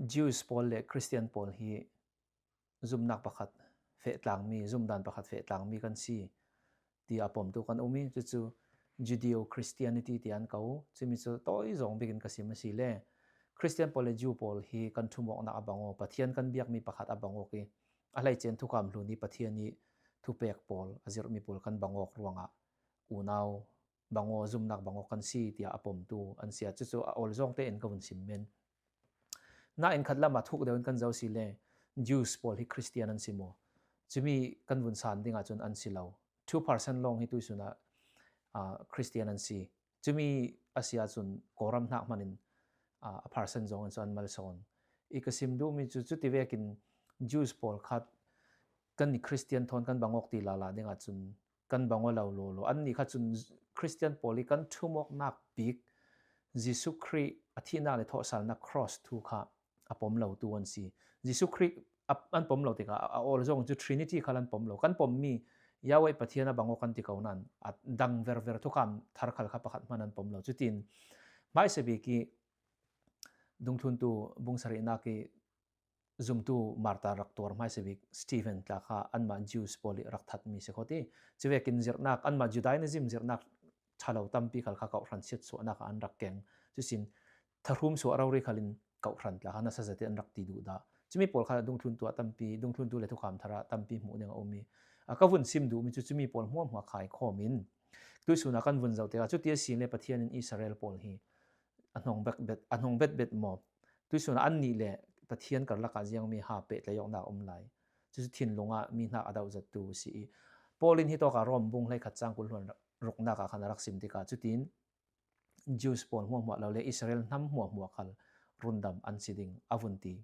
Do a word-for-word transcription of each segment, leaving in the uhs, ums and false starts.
Jews pawl le Christian pawl hi zumnak pakhat feh tlangmi, zumdan pakhat feh tlangmi kan si, tia a pomtu kan um i, cucu Judeo-Christianity tiah an ko. Cumi cu tawi zawng bikin ka sim a si le, Christian pawl le Jew pawl hi kan ṭhumawknak a bang aw, Pathian kan biakmi pakhat a bang awk i, a hleice in thukam hlun i Pathian i thupek pawl a zirhmi pawl kan bang awk ruangah unau bang aw, zumnak bang aw kan si, tiah a pomtu an si a, cucu a awl zawng tein ka vun sim men. Nain khat lamah thuk deuh in kan zoh si le, Jews pawl hi Christian an si maw? Cumi kan vun san ding ahcun an si lo. Two percent lawng hi tuihsun ah, ah, Christian an si. Cumi a si ahcun Kawlram hnak hmanh in, ah, a percent zong in cu an malsawn. I ka sim duhmi cu, cuti vekin Jews pawl kha kan i Christian thawn kan bang awk ti lala ding ahcun kan bang aw lo lawlaw. Annih kha cun Christian pawl i kan ṭhumawknak bik Jesuh Khrih a thihnak le thawhsalnak cross thu kha a pom lo tu an si. Jesuh Khrih a, an pom lo tikah a, a awl zong cu Trinity khal an pom lo. Kan pommi Yahweh Pathian a bang aw kan ti ko nain a dang verver thukam thar khal kha pakhat hmanh an pom lo. Cutin hmaisa bik i dungthluntu bung sarihnak i zumtu martar rak tuar hmaisa bik Stephen tla kha anmah Jews pawl i rak thatmi si kho ti. Cuvekin zirhnak, anmah Judaism zirhnak ṭhalo tampi khal kha kawhhran siatsuahnak ah an rak keng. Cusin thahrum suah rori khalin kawhhran tla kha nasa zate an rak ti duh dah. Cumi pawl kha dungthluntu ah tampi, dungthluntu le thukam thar ah tampi hmuh ding a um i, a ka vun sim duhmi cu cumi pawl hmuahhmuah khaikhawm in tuihsun ah kan vun zoh tikah cuti a si le Pathian in Israel pawl hi a hnong bet bet, a hnong bet bet maw? Tuihsun ah annih le Pathian karlak ah ziangmi ha pehtlaih awknak a um lai. Cucu thinlung ah mi hnak a dohzattu a si i, Paul in hitawk ah Rom bung hleikhat cang kul hluan ruknak ah khan a rak sim tikah cutin Jews pawl hmuahhmuah lo le Israel hnam hmuahhmuah khal rundam an si ding a vun ti.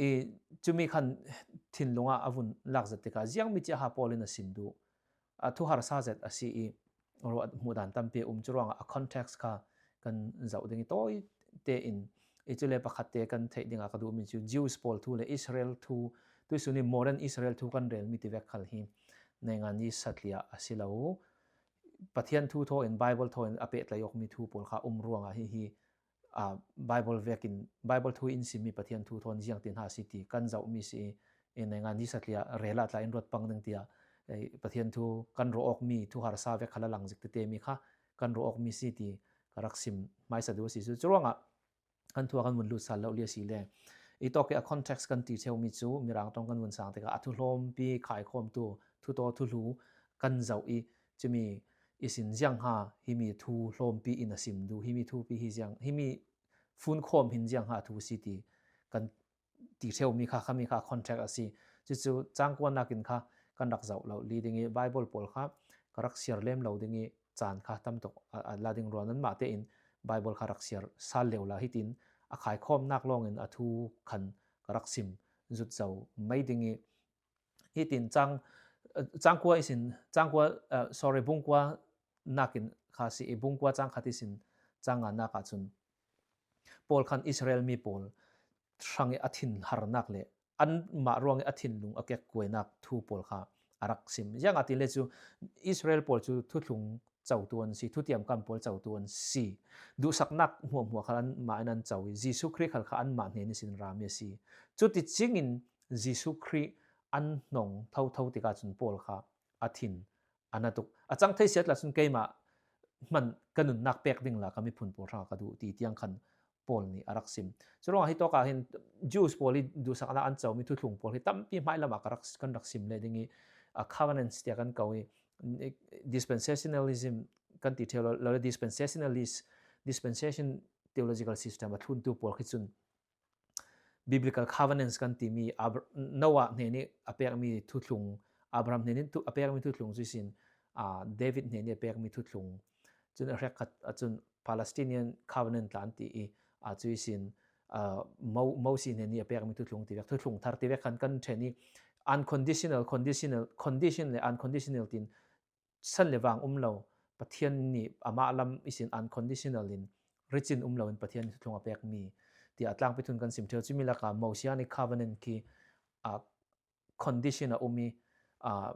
I, cumi khan thinlung ah a vun lakzat tikah ziangmi cia ha Paul in a sim duh, a thuharsa zet a si i, ruah hmuhdan tampi a um cu ruangah a context kha kan zoh ding i tawi tein, i cule pakhat te kan theih dingah ka duhmi cu Jews pawl thu le Israel thu, tuihsun i modern Israel thu kan relmi tivek khal hi naingan ni satliah a si lo. Pathian thu thaw in, Bible thaw in a pehtlaih awkmi thu pawl kha um ruangah hihi, aa, Bible vekin, Bible thu in simmi Pathian thu thawn ziangtin ha si ti kan zohmi si i, i naingan ni satliah rel ah tla in ruat pang ding tiah, ei, Pathian thu kan rawh awkmi thu harsa vek kha la lang zik tete mi kha kan rawh awkmi si ti ka rak sim hmaisa duh a si cu. Curuangah kan thu a kan vun lut sal lo li a si le, i tawk i a context kan ti ṭheumi cu Mirang ṭong kan vun sang tikah a thu hlawmpi khaikhawmtu thu taw thu hlu kan zoh i, cumi ihsin ziangha himi thu hlawmpi in a sim duh, himi thupi hi ziang, himi funkhawm hin ziangha a thu si ti kan ti ṭheumi kha, khami kha context a si. Cucu cangkuan nakin kha kan rak zoh lo li ding i, Bible pawl kha ka rak siar lem lo ding i, caan kha tam tuk a, a la ding ruang nanmah tein Bible kha rak siar sal lio la hitin a khaikhawmnak lawngin a thu khan ka rak sim zut zo mai ding i, hitin cang, cangkua ihsin, cangkua, uh, sorry, bungkua nakin kha si i, bungkua cang khat ihsin cang nga nak ahcun Paul khan Israel mi pawl hrang i a thinharnak le anmah ruang i a thinlung a kekkuainak thu pawl kha a rak sim. Ziangahtile cu Israel pawl cu thuthlung cotu an si, thutiam kam pawl cotu an si. Duhsaknak hmuahhmuah khal anmah in an co i, Jesuh Khrih khal kha anmah hnen ihsin rami a si. Cuticingin Jesuh Khrih an hnong thotho tikah cun Paul kha a thin a na tuk. A cang thei siat lah cun keimah hman ka nunnak pek ding la ka miphun pawl hrangah ka duh ti tiang khan Paul nih a rak sim. Curuangah hitawk ah hin Jews pawl i duhsaknak an comi thuthlung pawl hi tampi hmailam ah ka rak, kan rak sim leh ding i, a, covenants tiah kan ko i, dispensationalism kan ti ṭheu lo, lo le dispensationalist, dispensation theological system a thluntu pawl khi cun biblical covenants kan timi Abra-, Noah hnen i a pekmi thuthlung, Abraham hnen i thu-, a pekmi thuthlung cu ihsin, aa, David hnen i a pekmi thuthlung, cun a hrekkhat ahcun Palestinian covenant tla an ti i, aa, cu ihsin, aa, Mo-, Mosi hnen i a pekmi thuthlung tivek, thuthlung thar tivek khan kan ṭhen i, unconditional, conditional, condition le unconditional tin san le vang um lo, Pathian nih amah lam ihsin unconditional in, ricin um loin Pathian nih thuthlung a pekmi tiah a tlangpi thun kan sim ṭheu. Cumi lakah Mosianic covenant khi, aa, condition a um i, aa,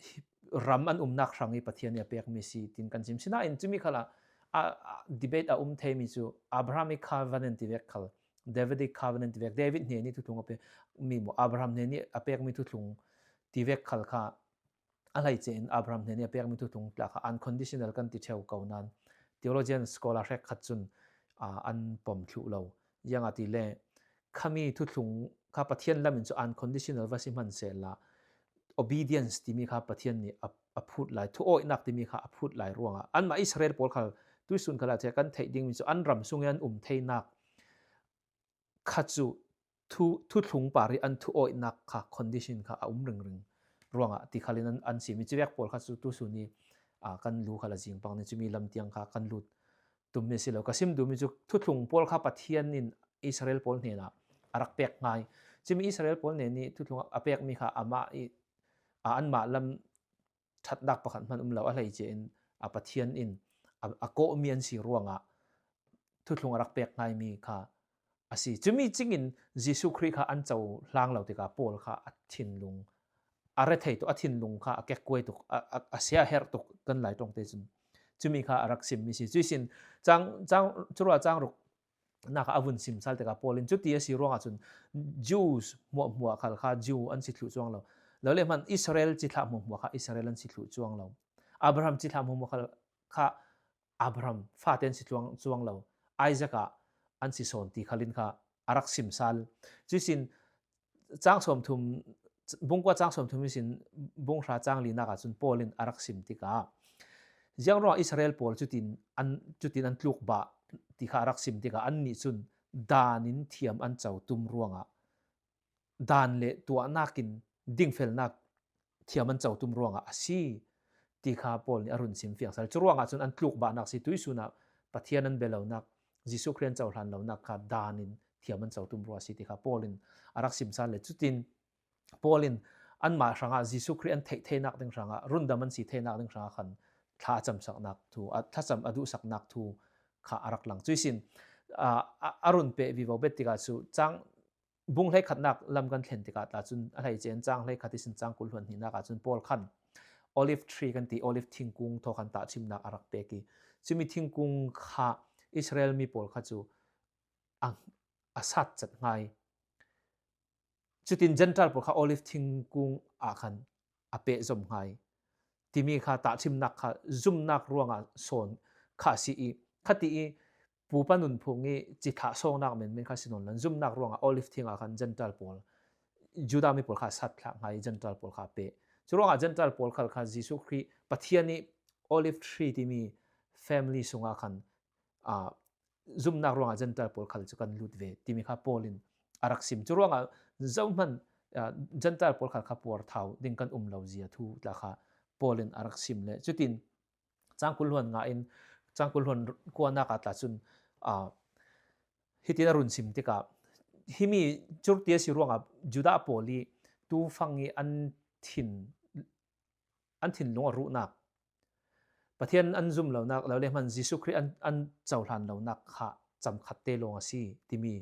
hi-, ram an umnak hrang i Pathian nih a pekmi si tin kan sim. Sinain cumi khalah, aa, aa, debate a um theimi cu Abrahamic covenant tivek khal Davidic covenant ti vek, David hnenih thuthlung a pek mi maw, Abraham hnenih a pekmi thuthlung ti vek khal kha a hleice in Abraham hnenih a pekmi thuthlung tla kha unconditional kan ti theu ko nan, theologian scholar hrekkhat cun, aa, an pom thluh lo. Ziangahtile khami thuthlung kha Pathian lam in cu unconditional va si hmansehla, obedience timi kha Pathian nih a, a phut lai, thuawihnak timi kha a phut lai ruangah anmah Israel pawl khal tuisun khalah kan theih dingmi cu an ram sung i an um theinak kha cu thu, thuthlung par i an thuawihnak kha condition kha a um ringring ruangah ti khalin an, an simi civek pawl kha cu tusun i, aa, kan lu khal a zing pang ni cumi lam tiang kha kan lut tummi a si lo. Ka sim duhmi cu thuthlung pawl kha Pathian in Israel pawl hnenah a rak pek ngai. Cumi Israel pawl hnenih thuthlung a pekmi kha amah i, aa, anmah lam ṭhatnak pakhat hman um lo, a hleice in a Pathian in a, a kawhmi an si ruangah thuthlung a rak pek ngaimi kha a si. Cumi cingin Jesuh Khrih kha an cohlang lo tikah Paul kha a thinlung a rethei tuk, a thinlung kha a kekkuai tuk, a, a, a sia herh tuk kan Lai ṭawngte cun. Cumi kha a rak simmi si. Cuihsin cang, cang, curuah cang ruk nak a vun sim sal tikah Paul in cuti a si ruangah cun Jews hmuahhmuah khal kha Jew an si thluh cuang lo. Lo le hman Israel cithlah hmuahhmuah kha Israel an si thluh cuang lo. Abraham cithlah hmuahhmuah khal kha Abraham fate an si tluang, cuang lo. Isaac ah an si sawn ti khalin kha a rak sim sal. Cuihsin cang sawmthum, bungkua cang sawmthum ihsin bunghra cang linak ah cun Paul in a rak sim tikah, ziang ruangah Israel pawl cutin an, cutin an tluk bah ti kha a rak sim tikah, annih cun dan in thiam an co tum ruangah dan le tuahnak in dingfelnak thiam an co tum ruangah a si ti kha Paul nih a run sim fiang sal. Curuangah cun an tluk bahnak si, tuisun ah Pathian an bia lonak, Jesuh Khrih an cohlan lonak kha dan in thiam an co tum ruangah a si ti kha Paul in a rak sim sal le. Cutin Paul in anmah hrangah Jesuh Khrih an theih theinak ding hrangah, rundam an si theinak ding hrangah khan thla a camsaknak thu, a, thlacam a duhsaknak thu kha a rak lang. Cuihsin, aa, a, a run peh vivo bet tikah cu cang, bung hleikhatnak lam kan thlen tikah tla cun a hleice in cang hleikhat ihsin cang kul hluan hnihnak ah cun Paul khan olive tree kan ti, olive thingkung thaw khan tahṭhimnak a rak pek i, cumi thingkung kha Israel mi pawl kha cu a, a sat cat ngai. Cutin Gentile pawl kha olive thingkung ah khan a pehzom ngai timi kha tahṭhimnak kha zumnak ruangah sawn kha a si i, khati i pupa nunphung i cithlah sawngnak menmen kha si nawn lo, zumnak ruangah olive thing ah khan Gentile pawl, Judah mi pawl kha sat thlah ngai, Gentile pawl kha peh. Curuangah Gentile pawl khal kha Jesuh Khrih Pathian i olive tree timi family sungah khan, aa, zumnak ruangah Gentile pawl khal cu kan lut ve timi kha Paul in a rak sim. Curuangah zohman, aa, Gentile pawl khal kha puarthau ding kan um lo zia thu tla kha Paul in a rak sim le. Cutin cang kul hluan nga in cang kul hluan kuanak ah tla cun, aa, hitin a run sim tikah, himi curti a si ruangah Judah pawl i tufang i an thin, an thinlung a ruhnak, Pathian an zum lonak, lo le hman Jesuh Khrih an, an cohlan lonak kha camkhat te lawng a si timi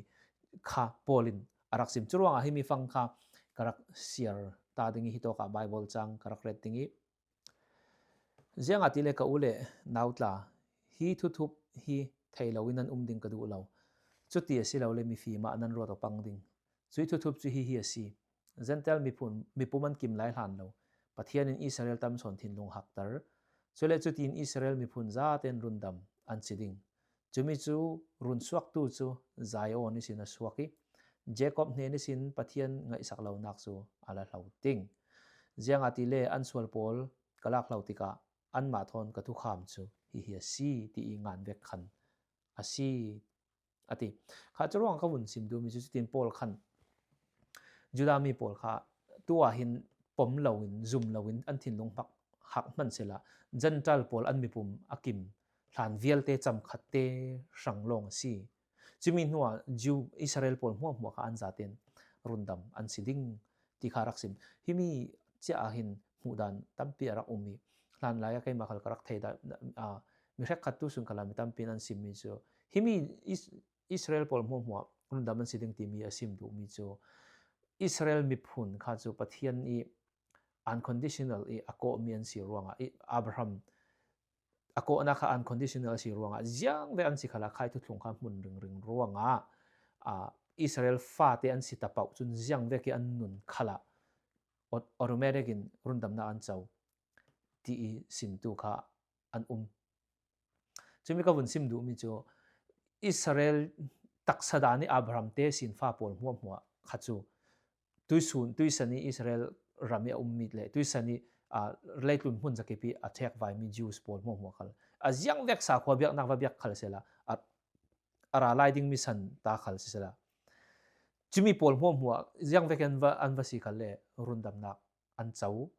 kha Paul in a rak sim. Curuangah himi fang kha ka rak siar ta ding i, hitawkah Bible cang ka rak ret ding i, ziangahtile ka u le nau tla, hi thuthup hi thei loin nan um ding ka duh lo. Cuti a si lo le mifim ah nan ruat aw pang ding. Cui thuthup cu hihi a si. Gentile miphun, mipum an kim lai hlan lo. Pathian in Israel tam sawn thinlung hakter. Cule cutin Israel miphun zaten rundam an si ding. Cumi cu runsuaktu cu Zion ihsin a suak i, Jacob hnen ihsin Pathian ngaihsak lonak cu a la hlo ding. Ziangahtile an sual pawl ka lak hlo tikah anmah thawn ka thukham cu hihi a si, ti i ngan vek khan a si, a ti. Kha curuang ka vun sim duhmi cu cutin Paul khan Judah mi pawl kha tu ah hin pom loin, zum loin an thinlung hmak hak hman sehla, Gentile pawl an mipum a kim hlan vialte camkhatte hrang lawng a si. Cumi hnuah Jew, Israel pawl hmuahhmuah kha an zaten rundam an si ding ti kha rak sim. Himi cia ah hin hmuhdan tampi a rak um i, hlanlai ah keimah khal ka rak thei dah, aa, mi hrekkhat tu sun khalah mi tampi in an simmi cu, himi Is-, Israel pawl hmuahhmuah rundam an si ding timi a sim duhmi cu Israel miphun kha cu Pathian i unconditional i a kawhmi an si ruangah, i Abraham a kawhnak kha unconditional a si ruangah, ziang ve an si khalah khai thuthlung kha hmun ringring ruangah, aa, Israel fate an si tapauh cun ziang vek i an nun khalah aut-, automatic in rundamnak an co ti i simtu kha an um. Cumi ka vun sim duhmi cu Israel taksa dan i Abraham te sinfa pawl hmuahhmuah kha cu tuisun, tuisan i Israel ram i a ummi le tuisan i, aa, leitlun hmun zakip i a thekvaimi Jews pawl hmuahhmuah khal a ziang vek sakhua biaknak va biak khal sehla, a, a ra lai dingmi san ta khal sisehla, cumi pawl hmuahhmuah ziang vek an va, an va si khal le rundamnak an co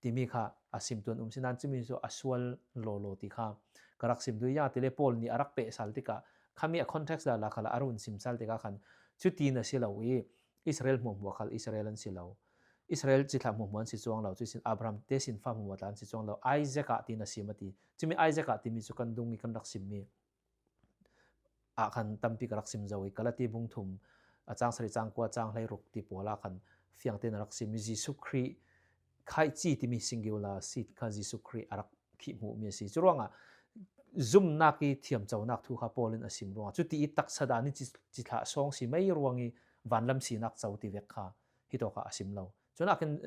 timi kha a simtu an um si. Nain cumi cu a sual lawlaw ti kha ka rak sim duh i, ziangahtile Paul nih a rak peh sal tikah khami a context lala khalah a run sim sal tikah khan cuti na si lo i Israel hmuahhmuah khal Israel an si lo. Israel cithlah hmuahhmuah an si cuang lo. Cuihsin Abraham te sinfa hmuahhmuah tla an si cuang lo. Isaac ah ti na sim a ti. Cumi Isaac ah timi cu kan dung i kan rak simmi ah khan tampi ka rak sim zo i, Galati bung thum a cang sarih, cang kua, cang hleiruk ti pawl ah khan fiang tein a rak sim i, Jesuh Khrih, khaici timi singular seed kha Jesuh Khrih a rak khih hmuhmi a si. Curuangah zumnak i thiamconak thu kha Paul in a sim ruangah, cuti i taksa dan i ci, cithlah sawng si mei ruang i vanlam sinak co ti vek kha hitawkah a sim lo. Cunakin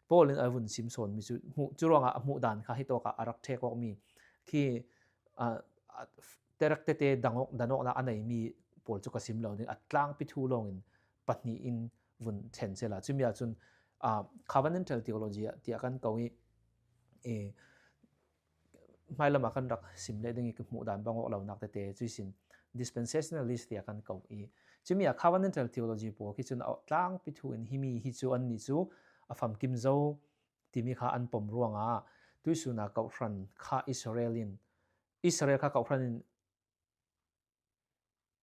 Paul in a vun sim sawnmi cu hmuh, curuangah a hmuh dan kha hitawkah a rak ṭhek awkmi khi, aa, aa, terek tete dang awk, dan awknak a neimi pawl cu ka sim lo ding, a tlangpi thu lawngin pahnih in vun thlen sehla. Cumi ahcun, aa, covenantal theology ah tiah kan ko i, i, hmailam ah kan rak sim leh ding i ka hmuh dan bang awk lonak tete, cuihsin dispensationalist tiah kan ko i, cumi ah covenantal theology pawl khi cun a tlangpi thu in himi hi cu annih cu a famkim zo timi kha an pom ruangah tuihsun ah kawhhran kha Israel in, Israel kha kawhhran in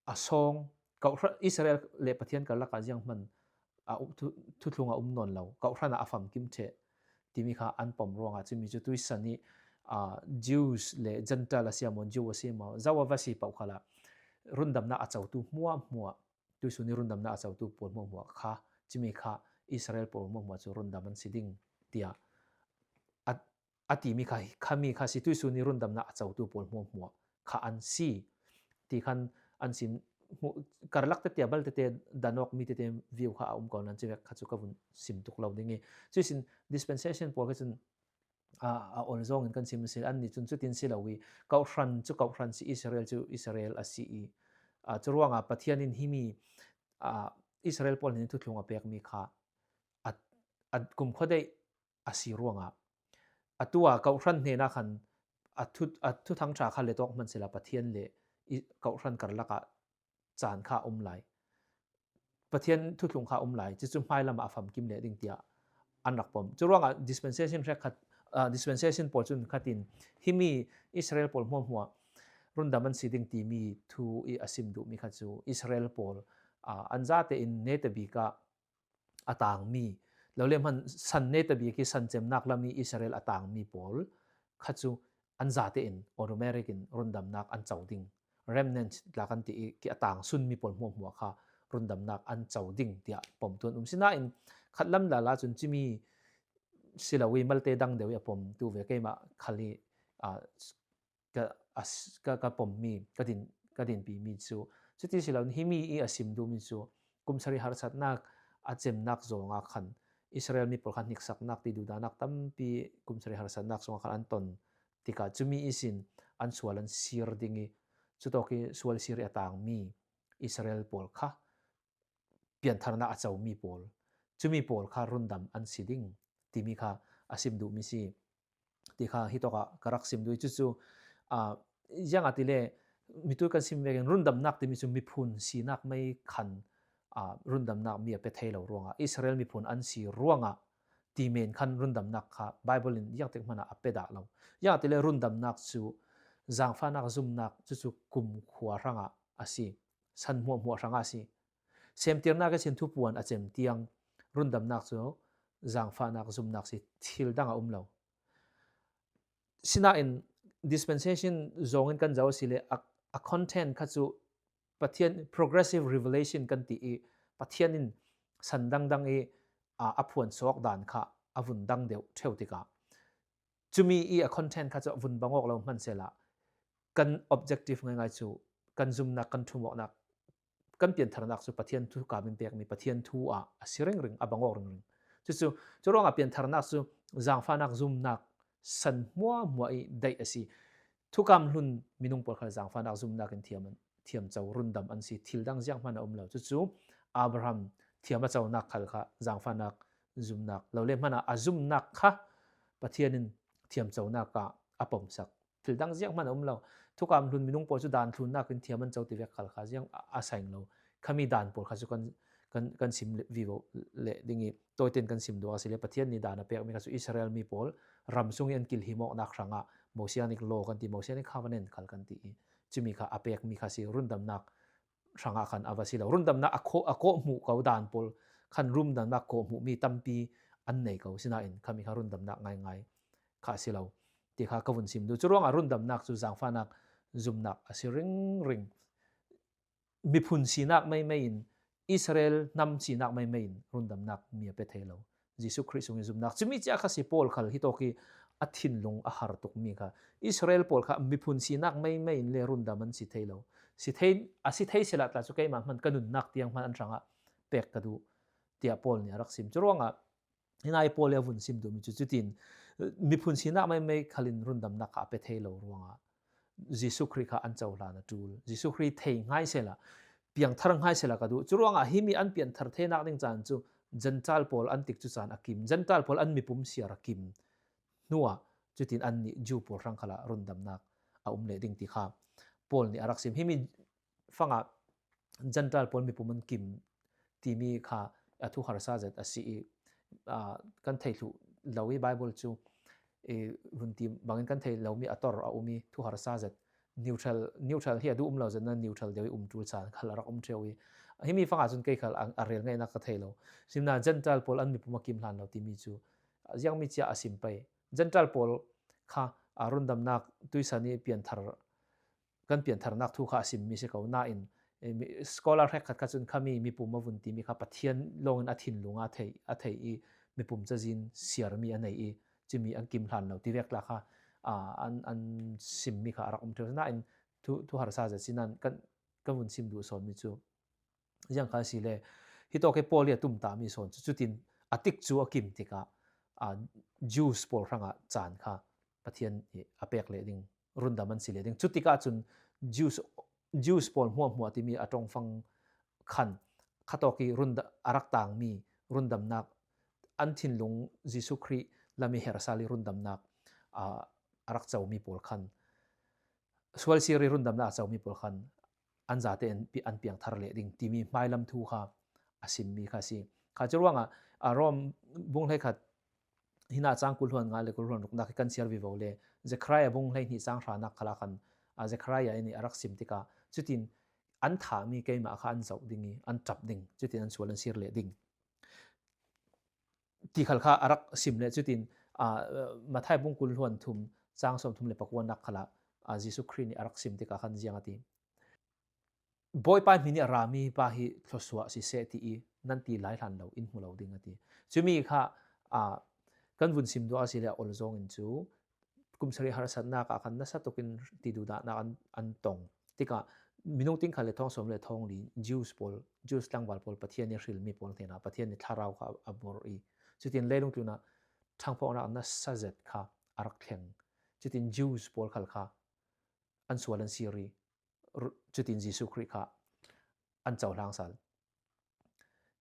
a sawng, kawhhran, Israel le Pathian karlak ah zianghman a um, thu, thuthlung a um nawn lo, kawhhran ah a famkim ṭheh timi kha an pom ruangah cumi cu tuihsan i, aa, Jews le Gentile a si maw, Jew a si maw, zo a va si paoh khalah rundamnak a cotu hmuahhmuah, tuihsun i rundamnak a cotu pawl hmuahhmuah kha, cumi kha Israel pawl hmuahhmuah cu rundam an si ding tiah a, a timi kha, khami kha si, tuihsun i rundamnak a cotu pawl hmuahhmuah kha an si ti khan an sim. Hmuh, karlak tete, a bal tete, dan awkmi tete view kha a um ko nain cuvek kha cu ka vun sim tuk lo ding i, cuihsin dispensation pawl kha cun, aa, a ol zawngin kan sim a si. Annih cun cutin si lo i, kawhhran cu kawhhran si, Israel cu Israel a si i, aa, curuangah Pathian in himi, aa, Israel pawl hnen in thuthlung a pekmi kha a, a kumkhua deih a si ruangah atu ah kawhhran hnenah khan a thu, a thuthang ṭha kha let awk hmansehla Pathian le i, kawhhran karlak ah caan kha a um lai. Pathian thuthlung kha a um lai. Cucu hmailam ah a famkim leh ding tiah an rak pom. Curuangah dispensation hrekkhat, aa, dispensation pawl cun khatin himi Israel pawl hmuahhmuah rundam an si ding timi thu i a sim duhmi kha cu Israel pawl, aa, an zate in netabik ah a tangmi, lo le hman san netabik i san cemnak lam i Israel a tangmi pawl kha cu an zate in automatic in rundamnak an co ding. Remnant tla kan ti i khi a tang sunmi pawl hmuahhmuah kha rundamnak an co ding tiah pomtu an um. Sinain khatlam lala cun cumi si lo i malte dang deuh i a pomtu ve keimah khal i, aa, ka, a s-, ka, ka pommi, ka din, ka dinpimi cu. Cuti si loin himi i a sim duhmi cu kum sarih harsatnak a cemnak zongah khan Israel mi pawl kha hniksaknak ti duhdannak tampi kum sarih harsatnak zongah khan an ton tikah cumi ihsin an sual an sir ding i, cutawk i sual sir i a tangmi Israel pawl kha piantharnak a comi pawl, cumi pawl kha rundam an si ding timi kha a sim duhmi si ti kha hitawkah ka rak sim duh i, cucu, aa, ziangahtile mitu kan sim vekin rundamnak timi cu miphun sinak mei khan, aa, rundamnak mi a pe thei lo ruangah Israel miphun an si ruangah ti men khan rundamnak kha Bible in ziangtik hmanah a pe dah lo. Ziangahtile rundamnak cu zangfahnak zumnak cucu kumkhua hrangah a si, san hmuahhmuah hrangah a si. Semtirnak ihsin thupuan a cem tiang rundamnak cu zangfahnak zumnak si, thil dang a um lo. Sinain dispensation zongin kan zoh a si le a, a content kha cu Pathian progressive revelation kan ti i Pathian in san dangdang i, aa, a phuan sawk dan kha a vun dang deuh ṭheu tikah cumi i a content kha cu a vun bang awk lo hmansehla kan objective ngaingai cu kan zumnak, kan ṭhum awknak kan piantharnak cu Pathian thukam in pekmi Pathian thu ah a si ringring, a bang awk ringring. Cucu, curuangah piantharnak cu zangfahnak zumnak san hmuahhmuah i daih a si. Thukam hlun minung pawl khal zangfahnak zumnak in thiam, thiamco rundam an si. Thil dang zianghman a um lo. Cucu Abraham thiam a conak khal kha zangfahnak zumnak lo le hmanah a zumnak kha Pathian in thiamconak ah a pomsak. Thil dang zianghman a um lo. Thukam hlun minung pawl cu daan thlunnak in thiam an co ti vek khal kha ziang a, a saing lo. Khami daan pawl kha cu kan, kan, kan sim vivo le ding i, tawiten kan sim duak a si le, Pathian nih daan a pekmi kha cu Israel mi pawl ram sung i an kilhim awknak hrangah Mosianic law kan ti, Mosianic covenant khal kan ti i, cumi kha a pekmi kha si. Rundamnak hrangah khan a va si lo. Rundamnak a kawh, a kawh hmuh ko daan pawl khan rundamnak kawh hmuhmi tampi an nei ko. Sinain khami kha rundamnak ngaingai kha a si lo ti kha ka vun sim duh. Curuangah rundamnak cu zangfahnak zumnak a si ringring. Miphun sinak meimei in, Israel hnam sinak meimei in rundamnak mi a pe thei lo. Jesuh Khrih sungin zumnak. Cumi cia kha si Paul khal hitawk i a thinlung a har tukmi kha. Israel pawl kha miphun sinak meimei in le rundam an si thei lo. Si thei, a si thei sehla tla cu keimah hman ka nunnak tiang hman an hrangah pek ka duh, tiah Paul nih a rak sim. Curuangah hinai Paul i a vun sim duhmi cu cutin miphun sinak meimei khalin rundamnak kha a pe thei lo ruangah Jesuh Khrih kha an cohlan a ṭul. Jesuh Khrih thei hngai sehla, piangthar hngai sehla ka duh. Curuangah himi an pianthar theinak ding caan cu Gentile pawl an tikcu caan a kim, Gentile pawl an mipum siar a kim hnuah cutin annih Jew pawl hrang khalah rundamnak a um leh ding ti kha Paul nih a rak sim. Himi fangah Gentile pawl mipum an kim timi kha a thuharsa zet a si i, aa, kan theih thluh lo i Bible cu i, vun ti bangin kan theih lomi a tor a um i thuharsa zet, neutral, neutral hi a duh um lo zet na neutral deuh i um ṭul caan khal a rak um ṭheu i, himi fangah cun kei khal a, a rel ngaihnak ka thei lo. Simna Gentile pawl an mipum a kim hlan lo timi cu ziangmi cia a sim pei. Gentile pawl kha, aa, rundamnak tuisan i pianthar kan piantharnak thu kha a simmi si ko. Nain, eh, mi, scholar hrekkhat kha cun khami mipum a vun timi kha Pathian lawngin a thinlung a thei, a thei i mipum cazin siarmi a nei i cumi an kim hlan lo ti vek tla kha, aa, an, an simmi kha a rak um ṭheu. Nain thu, thuharsa zet si nain kan, kan vun sim duh sawnmi cu ziang kha a si le, hitawk i Paul i a tumtahmi sawn cu cutin a tikcu a kim tikah, aa, Jews pawl hrangah caan kha Pathian i a pek leh ding, rundam an si leh ding. Cutikah cun Jews, Jews pawl hmuahhmuah timi a ṭongfang khan khatawk i runda-, a rak tangmi rundamnak, an thinlung Jesuh Khrih lam i her sal i rundamnak, aa, a rak comi pawl khan, sualsir i rundamnak a comi pawl khan an zate an pi-, an piangthar leh ding timi hmailam thu kha a simmi kha a si. Kha curuangah, a, Rom bung hleikhat hinah cang kul hluan nga le kul hluan ruknak hi kan siar vivo le Zechariah bung hleihnih cang hranak khalah khan, a, Zechariah in a rak sim tikah cutin an thahmi keimah kha an zoh ding i an ṭap ding, cutin an sual an sir leh ding ti khal kha a rak sim le cutin, aa, Matthai bung kul hluan thum cang sawm thum le pakuanak khalah, aa, Jesuh Khrih nih a rak sim tikah khan ziang a ti. Bawipa hmin i a rami pa hi thluasuah siseh ti i nan ti lai hlan lo in hmu lo ding a ti. Cumi kha, aa, kan vun sim duak a si le a ol zawngin cu kum sarih harsatnak ah khan nasa tukin tiduhdahnak an, an tong. Tikah minung ting khat le thawng sawm le thawng li Jews pawl, Jews tlangval pawl Pathian i hrilmi pawl hnenah Pathian i thlarau kha a bor i. Cutin leilung tlunah ṭhangphawknak nasa zet kha a rak thleng. Cutin Jews pawl khal kha an sual an sir i, ru-, cutin Jesuh Khrih kha an cohlang sal.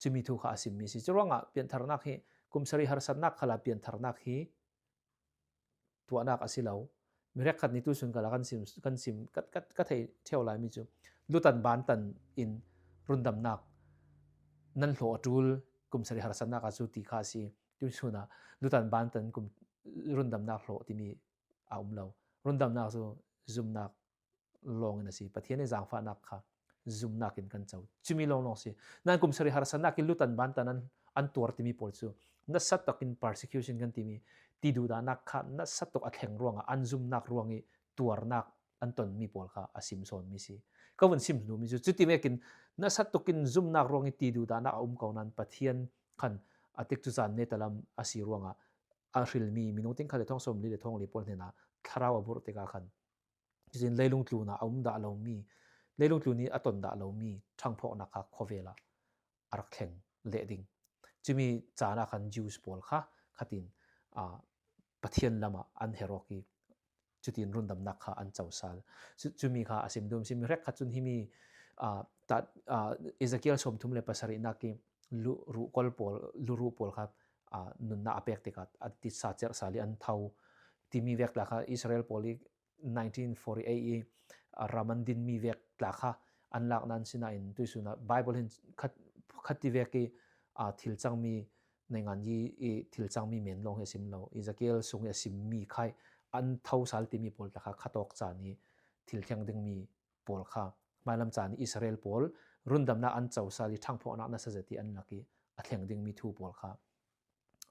Cumi thu kha a simmi si. Curuangah piantharnak hi, kum sarih harsatnak khalah piantharnak hi tuahnak a si lo. Mi hrekkhat nih tusun khalah kan sim, kan sim, ka, ka, ka thei ṭheu laimi cu lutan bantan in rundamnak nan hlawh a ṭul, kum sarih harsatnak ah cu ti kha a si. Tusun ah lutan bantan kum rundamnak hlawh timi a um lo. Rundamnak cu zumnak lawngin a si. Pathian i zangfahnak kha zumnak in kan co. Cumi lawnglawng si. Nain kum sarih harsatnak i lutan bantan an, an tuar timi pawl cu nasa takin persecution kan timi tiduhdahnak kha nasa tuk a thleng ruangah an zumnak ruang i tuarnak an tonmi pawl kha a sim sawnmi si. Ka vun sim duhmi cu cuti vekin nasa tukin zumnak ruang i tiduhdahnak a um ko nain Pathian khan a tikcu caan netalam a si ruangah a hrilmi minung ting khat le thawng sawm li le thawng li pawl hnenah thlarau a burh tikah khan cutin leilung tlunah a um dah lomi leilung tlun i a ton dah lomi ṭhangphawknak kha khawvel ah a rak thleng leh ding. Cumi caan ah khan Jews pawl kha khatin, aa, Pathian lamah an herh awk i, cutin rundamnak kha an co sal. Cu-, cumi kha a sim dum si mi hrekkhat cun himi, aa, ta-, aa, Ezekiel sawmthum le pasarihnak i lu-, ruhkol pawl, luruh pawl kha, aa, nunnak a pek tikah an titsa cerh sal i an tho timi vek tla kha Israel pawl i nineteen forty-eight i, aa, ram an dinmi vek tla kha an lakna an sinah in tuisun ah Bible hin khat, khat ti vek i, aa, thil cangmi naingan yi i thil cangmi men lawng hi a sim lo. Ezekiel sung i a simmi khai an tho sal timi pawl tla kha khatawk caan i thil thleng dingmi pawl kha hmailam caan i Israel pawl rundamnak an co sal i ṭhangphawknak nasa zet i an lak i a thleng dingmi thu pawl kha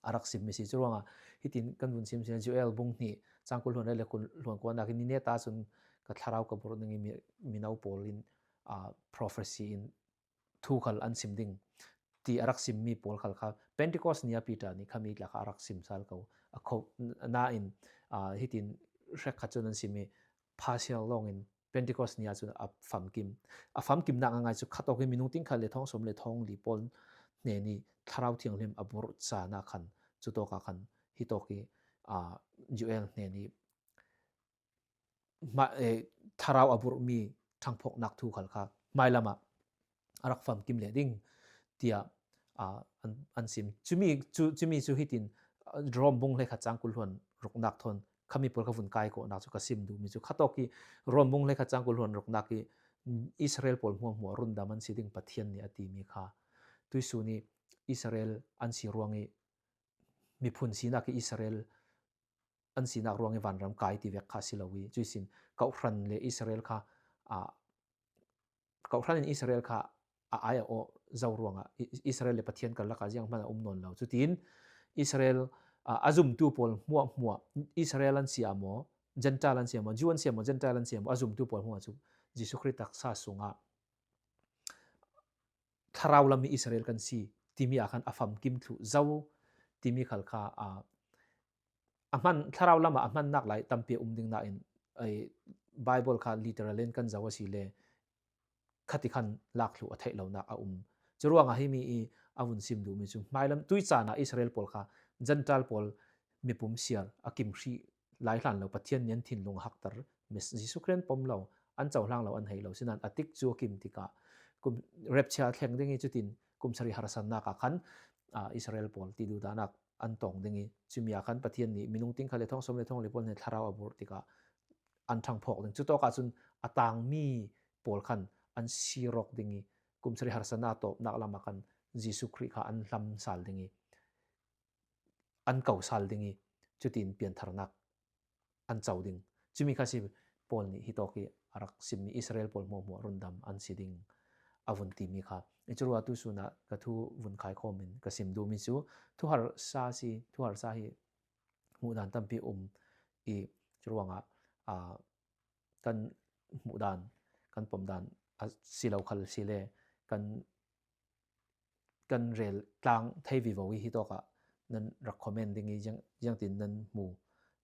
a rak simmi si. Curuangah hitin kan vun sim si, Joel bung hnih cang kul hluan le kul hluan kuanak i ni neta cun ka thlarau ka burh ding i mi, mino pawl in, aa, prophecy in thu khal an sim ding ti a rak simmi pawl khal kha Pentecost ni a Peter nih khami tla kha a rak sim sal ko. A kho nain, aa, hitin hrekkhat cun an sim i, pha sial lawngin Pentecost ni ah cun a famkim. A famkimnak a ngai cu khatawk i minung ting khat le thawng sawm le thawng li pawl hnen i Thlarau Thianghlim a burh caan ah khan, cutawk ah khan hitawk i, aa, Joel hnen i hma-, eh, thlarau a burhmi ṭhangphawknak thu khal kha hmailam ah a rak famkim leh ding tiah, aa, an, an sim. Cumi cu, cumi cu hitin, aa, Rom bung hleikhat cang kul hluan ruknak thawn khami pawl kha vun kai kawhnak cu ka sim duhmi cu khatawk i Rom bung hleikhat cang kul hluan ruknak i Israel pawl hmuahhmuah rundam an si ding Pathian nih a timi kha tuisun i Israel an si ruang i miphun sinak i Israel an sinak ruang i vanram kai ti vek kha a si lo i, cuihsin Kawhhran le Israel kha, aa, Kawhhran in Israel kha a ai a aw zo ruangah i-, Israel le Pathian karlak ah zianghman a um nawn lo. Cutin Israel, aa, a zumtu pawl hmuahhmuah, Israel an si ah maw, Gentile an si ah maw, Jew an si ah maw, Gentile an si ah maw, a zumtu pawl hmuah cu Jesuh Khrih taksa sungah thlarau lam i Israel kan si timi ah khan a famkim thluh zo timi khal kha, aa, a hman, thlarau lamah a hmannak lai tampi a um ding nain, ei, Bible kha literal in kan zoh a si le khati khan lak thluh a theih lonak a um. Curuangah himi i a vun sim duhmi cu hmailam tui caan ah Israel pawl kha Gentile pawl mipum siar a kim hrih lai hlan lo, Pathian nih an thinlung a hakter, Mes-, Jesuh Khrih an pom lo, an cohlang lo, an hei lo. Sinan a tik cu a kim tikah kum, rapture a thleng ding i cutin kum sarih harsatnak ah khan, aa, Israel pawl ti duhdanak an tawng ding i, cumi ah khan Pathian nih minung ting khat le thawng sawm le thawng li pawl hnen thlarau a burh tikah an ṭhangphawk ding. Cutawk ah cun a tangmi pawl khan an sir awk ding i, kum sarih harsatnak tawpnak lam ah khan Jesuh Khrih kha an hlam sal ding i, an ko sal ding i, cutin piantharnak an co ding. Cumi kha si Paul nih hitawk i a rak simmi Israel pawl hmuahhmuah rundam an si ding a vun timi kha. I curuah tusun ah ka thu vun khaikhawm in ka sim duhmi cu thuharsa si, thuharsa hi hmuhdan tampi um i curuangah, aa, kan hmuhdan, kan pomdan a si lo khal si le kan kan rel tlang thei vivo i hitawk ah nan rak comment ding i ziang, ziangtin nan hmu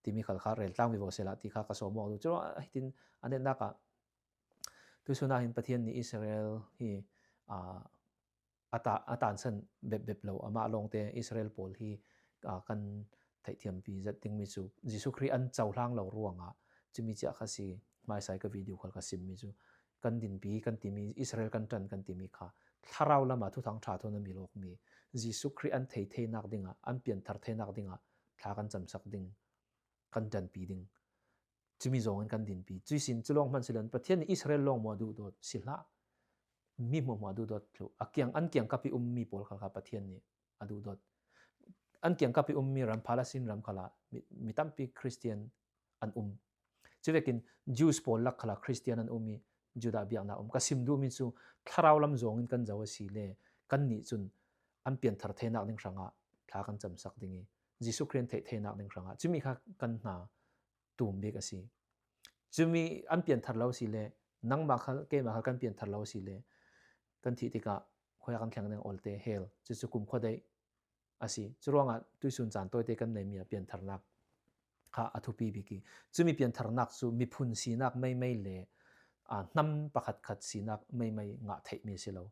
timi khal kha rel tlang vivo sehla ti kha ka sawm awk duh. Curuangah hitin a netnak ah tuisun ah hin Pathian nih Israel hi, aa, a ta-, a tansan bepbep lo, amah lawngte Israel pawl hi, aa, kan theihthiampi zat dingmi cu Jesuh Khrih an cohlang lo ruangah cumi ciah kha si. Hmaisa i ka video khal ka simmi cu kan dinpi kan timi, Israel kan ṭan kan timi kha thlarau lamah Thuthang ṭha thawn a mil awkmi Jesuh Khrih an thei theinak dingah, an pianthar theinak dingah thla kan camsak ding, kan ṭanpi ding. Cumi zawngin kan dinpi. Cuihsin cu lawng hman si lo in Pathian nih Israel lawng maw a duhdawt si hlah. Mi hmuahhmuah a duhdawt thluh. A kiang, an kiangkap i ummi pawl khal kha Pathian nih a duhdawt. An kiangkap i ummi ram, Palestine ram khalah mi, mi tampi Christian an um. Cuvekin Jews pawl lak khalah Christian an um i Judah biakna um. Ka sim duhmi cu thlarau lam zawngin kan zoh a si le kannih cun an pianthar theinak ding hrangah thla kan camsak ding i Jesuh Khrih an theih theinak ding hrangah cumi kha kan hna tum bik a si. Cumi an pianthar lo si le, nangmah khal, keimah khal kan pianthar lo si le, kan thih tikah khuaia kan thleng ding, olte hell, cucu kumkhua daih a si. Curuangah tuisun caan tawite kan neimi a piantharnak kha a thupi bik i, cumi piantharnak cu miphun sinak meimei le a, hnam pakhatkhat sinak meimei ngah theihmi si lo.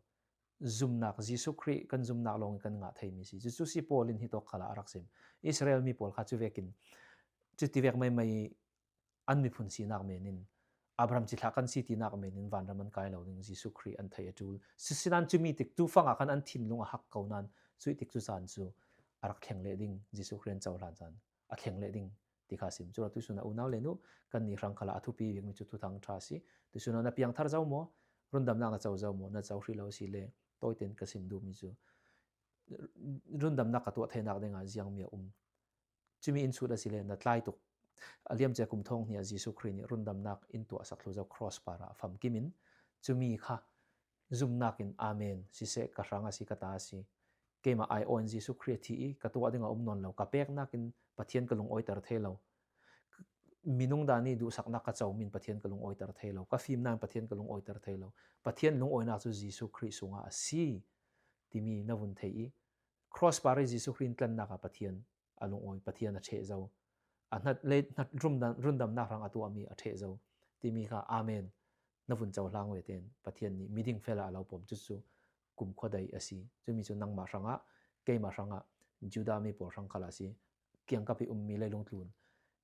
Zumnak, Jesuh Khrih kan zumnak lawngin kan ngah theimi si. Cucu si Paul in hi tawk khalah a rak sim. Israel mi pawl kha cuvekin, cutivek meimei an miphun sinak menin, Abraham cithlah kan si tinak menin vanram an kai lo ding, Jesuh Khrih an theih a ṭul. Sisinan cumi tik tu fangah khan an thinlung a hak ko nan, cuih tik cu caan cu a rak thleng leh ding, Jesuh Khrih an cohlan caan a thleng leh ding ti kha sim. Cura tuisun ah unau le nu, kannih hrang khalah a thupi bikmi cu Thuthang ṭha si. Tuisun ah na piangthar zo maw? Rundamnak na co zo maw? Na co hrih lo si le, tawiten ka sim duhmi cu rundamnak ka tuah theinak dingah ziangmi a um. Cumi in sut a si le, na tlai tuk. A liamcia kum thawng hnih ah Jesuh Khrih nih rundamnak in tuahsak thlu zo cross par ah a famkim in, cumi kha zumnak in, Amen, siseh, ka hrang a si, ka ta a si. Keimah ai aw in Jesuh Khrih a thi i ka tuah dingah um nawn lo, ka peknak in Pathian ka lungawiter thei lo. Minung dan i duhsaknak ka comi in Pathian ka lungawiter thei lo, ka fimnak in Pathian ka lungawiter thei lo. Pathian lungawinak cu Jesuh Khrih sungah a si timi na vun theih i, cross par i Jesuh Khrih in tlannak ah Pathian a lungawi, Pathian a ṭheh zo. A hnat le hnat rundam, rundamnak hrang a tuahmi a ṭheh zo timi kha, Amen, na vun cohlang ve tein Pathian nih miding fel ah a lo pom. Cucu kumkhua dai a si. Cumi cu nangmah hrangah, keimah hrangah, Judah mi pawl hrang khalah a si. Kiangkap i ummi leilung tlun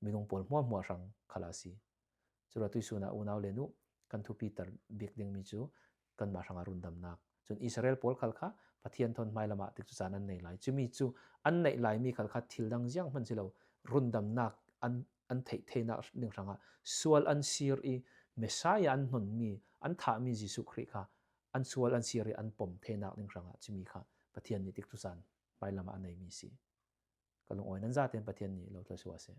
minung pawl hmuahhmuah hrang khalah a si. Cura tuisun ah unau le nu, kan thupiter bik dingmi cu kanmah hrangah rundamnak. Cun Israel pawl khal kha Pathian thawn hmailam ah tik cu caan an nei lai. Cumi cu an neih laimi khal kha thil dang ziang hman si lo, rundamnak an, an theih theinak ding hrangah sual an sir i Messiah an hnonmi, an thahmi Jesuh Khrih kha an sual an sir i an pom theinak ding hrangah cumi kha Pathian nih tik cu caan hmailam ah a neimi si. Ka lungawi nan zaten Pathian nih lo thluasuah a si.